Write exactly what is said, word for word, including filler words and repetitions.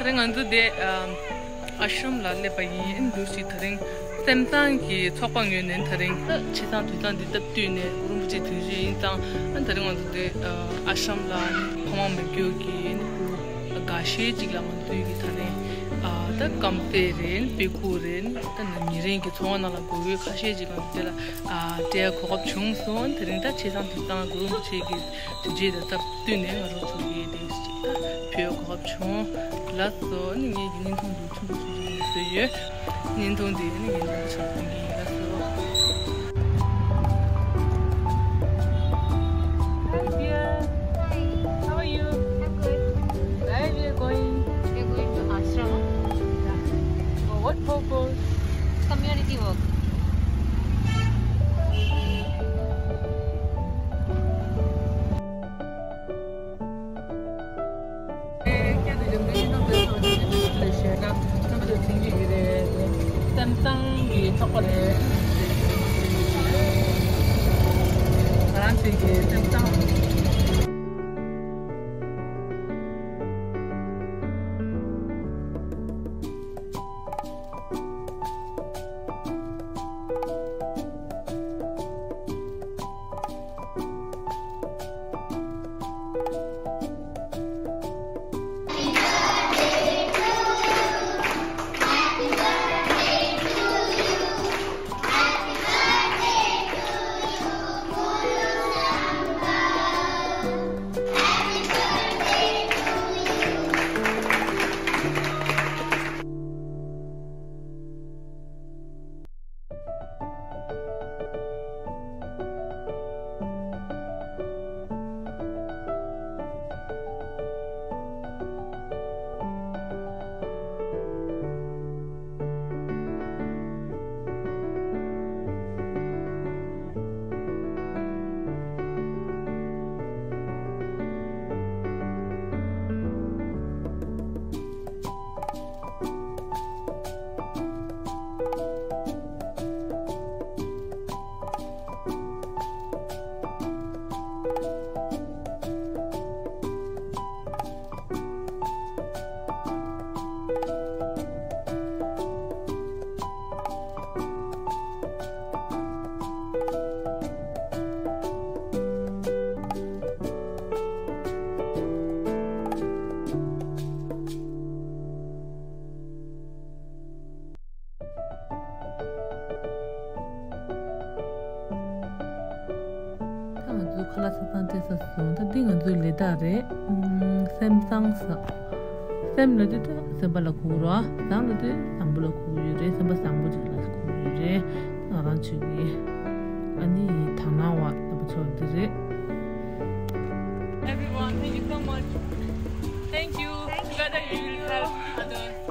ད་ང་ཚོ་དེ་ཨ་ཨ་ཤམ་ལ་སླེབས་པ་ཡིན། འདུག་སེ་དེ་རིང་སེམས་བཟང་གི་ཚོགས་པ་ངོས་ནས་དེ་རིང་ཆེ་ཚང་དུས་བཟང་འདི་སྟབས་བསྟུན་ནས་གུ་རུ་རིན་པོ་ཆེ་དུས་ཆེན་ཡིན་ཙང་། ཨ་དེ་རིང་ང་ཚོ་དེ་ཨ་ཤམ་ལ་ཕ་མ་མི་སྐྱོ་གི་ཁུལ་འགའ་ཤས་ཅིག་ལ་ང་ཚོའི་གི་དེ་རིང་ཨ་ད་སྐམ་སའི་རེད། དཔེ་ཁུག་རེད། ད་ཉིན་རེ་གི་འཚོ་བ་ནང་ལ་དགོས་ཡོད་ཁ་ཤས་ཅིག་ང་ཚོ་དེ་ལ་ཨ་སྤྲད་གོ་སྐབས་བྱུང་སོང་། དེ་རིང་ད་ཆེ་ཚང་དུས་བཟང་གུ་རུ་རིན་པོ་ཆེ་གི་དུས་ཆེན་དང་སྟབས་བསྟུན་ནས་ང་རང་ཚོ་གིས་དེ་ཅིག་ད་ཕེབས་གོ་སྐབས་བྱུང་། ལགས་སོ། ཨ་ནི་ངེད་ཀྱི་བརྙན་ཐུང་འདི་ཆུང་དུ་ཆུང་དུ་བཟོས་ཡོད། བརྙན་ཐུང་འདི་ཨ་ནི་ངེད་ཀྱི་ཆུང་དུ་གི་ཡིན། ལགས་སོ། Hi, dear. Hi. How are you? I'm good. Where we are going? We're going to ashram. Yeah. For what purpose? Community work. སེམས་བཟང་གི་ཚོགས་པ་རེད། ང་རང་ཚོའི་གི་སེམས་བཟང་། ད་ང་ཚོའི་ཁ་ལག་ཆ་ཚང་སྤྲད་ཚར་སོང་། ད་འདི་ང་ཚོའི་ལས་རྟགས་རེད། ཨམ། སེམས་བཟང་ཟ། སེམས་ལབ་དུས་ད་སེམས་པ་ལ་གོ་གི་རེད། བཟང་ལབ་དུས་བཟང་པོ་ལ་གོ་གི་ཡོད་རེད། སེམས་པ་བཟང་པོ་ཅིག་ལ་གོ་གི་ཡོད་རེད། ང་རང་ཚོའི་གི་ཨ་ནི་དག་སྣང་བ་ལྟ་བུ་ཚོ་འདི་རེད། Everyone, thank you so much. Thank you. Thank you. Together we will help others.